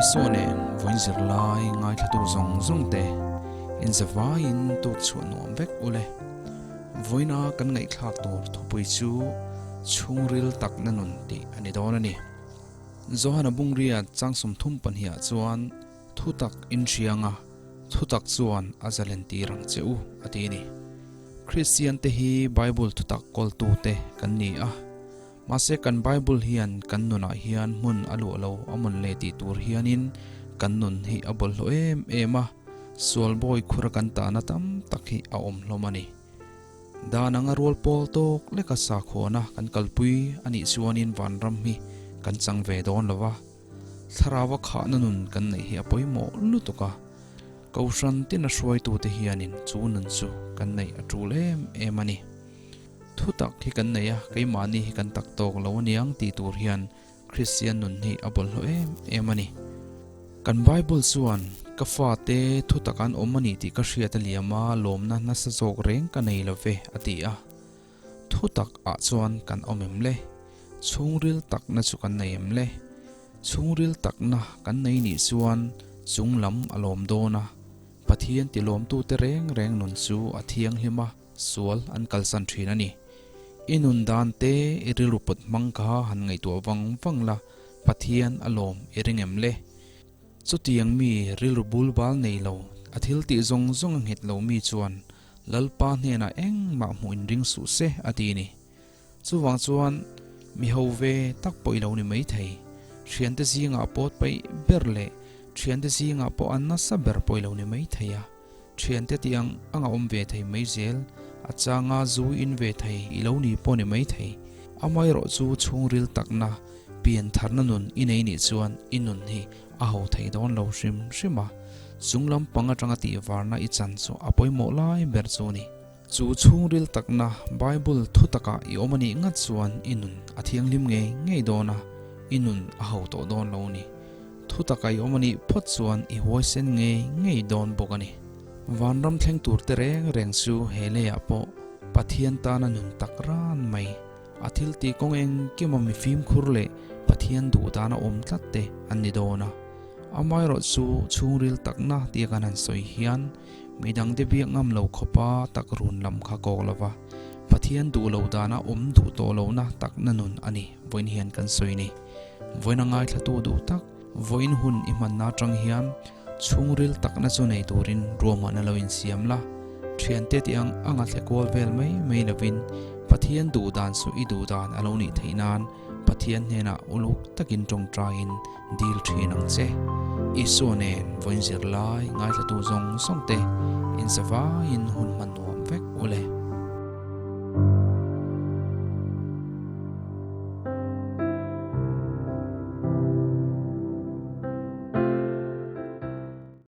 Isua nen vawiin zirlai ngaithlatu zawng zawng te inzavaiin tuk chhuah nuam vek ule. Vawiina kan ngaihthlak tur thupui chu chhungril takna nun tih a ni dawn a ni. Johana Bungria chang 32 ah chuan Thutak inhriang a, thutak chuan a zalen tir ang che u a ti a ni. Kristian te hi Bible thutak kawltu te kan ni a, mahse kan Bible hian kan nunah hian hmun a luah lo a mawn le tih tur hianin kan nun hi a bawlhhlawh em em a, sual bawi khura kan tahna tam tak hi a awm hlawm a ni. Dan anga rual pawl tawk leka sakhuana kan kalpui a nih chuanin vanram hi kan chang ve dawn lo va, Thlarau a khahna nun kan neih hi a pawimawh lutuk a, Kohhran tina hruaitute hianin chu nun chu kan neih a tul em em a ni. Thutak hi kan nei a, keimahni hi kan tak tawk lo aniang tih tur hian Kristian nun hi a bawlhhlawh em em a ni. Kan Bible chuan ka fate thutak an awm a ni tih ka hriat a liam a, lawmna nasa zawk reng ka nei lo ve a ti a. Thutak ah chuan kan awm em le? Chhungril takna chu kan nei em le? Chhungril takna kan nei nih chuan chung lam a lawm dawn a, Pathian tilawmtute reng reng nun chu a thianghlim a, sual an kalsan thin a ni. I nun dan te i rilru pawt hmang kha han ngaihtuah vang vang la, Pathian a lawm i ring em le? Chutiang mi rilru bul bal nei lo, a thil tih zawng zawng a nghet lo mi chuan Lalpa hnenah engmah hmuh in ring suh se a ti ni. Chuvang chuan mi ho ve tak pawh i lo ni maithei. Thiante zingah pawt paih ber leh thiante zingah pawh an nasa ber pawh i lo ni maithei a. Thiante tih ang anga awm ve thei mai zel, a changa zu in ve thei i lo ni pawh ni maithei. Amaherawh chu chhungril takna, pian tharna nun i nei nih chuan i nun hi a ho thei dawn lo hrim hrim a, chung lampang atanga tihvarna i chan chu a pawimawh lai ber chu a ni. Chu chhungril takna Bible thu takah i awm a nih ngat chuan i nun a thianghlim ngei ngei dawn a, i nun a ho tawh dawn lo a ni. Thu taka i awm a nih phawt chuan i huaisen ngei ngei dawn bawk a ni. Vanram thleng tur te reng reng chu he leiah pawh Pathian tana nun tak ran mai. A thil tih kawng engkim a mi fimkhur leh Pathian duh dana awm tlat te an ni dawn a. Amaherawh chu chhungril takna tia kan han sawi hian midangte biak ngam lo khawpa tak run lam kha kawk lo va, Pathian duh lo dana awm duh tawh lohna takna nun a ni vawiin hian kan sawi ni. Vawiin a ngaithlatu duh tak, vawiin hun i hmanna atang hian chhungril takna chu nei turin ruahmanna lo insiam la, thiante tih ang anga thle kual vel mai mai lovin Pathian duh dan chu i duh dan a lo nih theih nan Pathian hnenah uluk takin tawngtaiin dil thin ang che. Isua nen vawiin zirlai ngaithlatu zawng zawng te inzavaiin hun hman.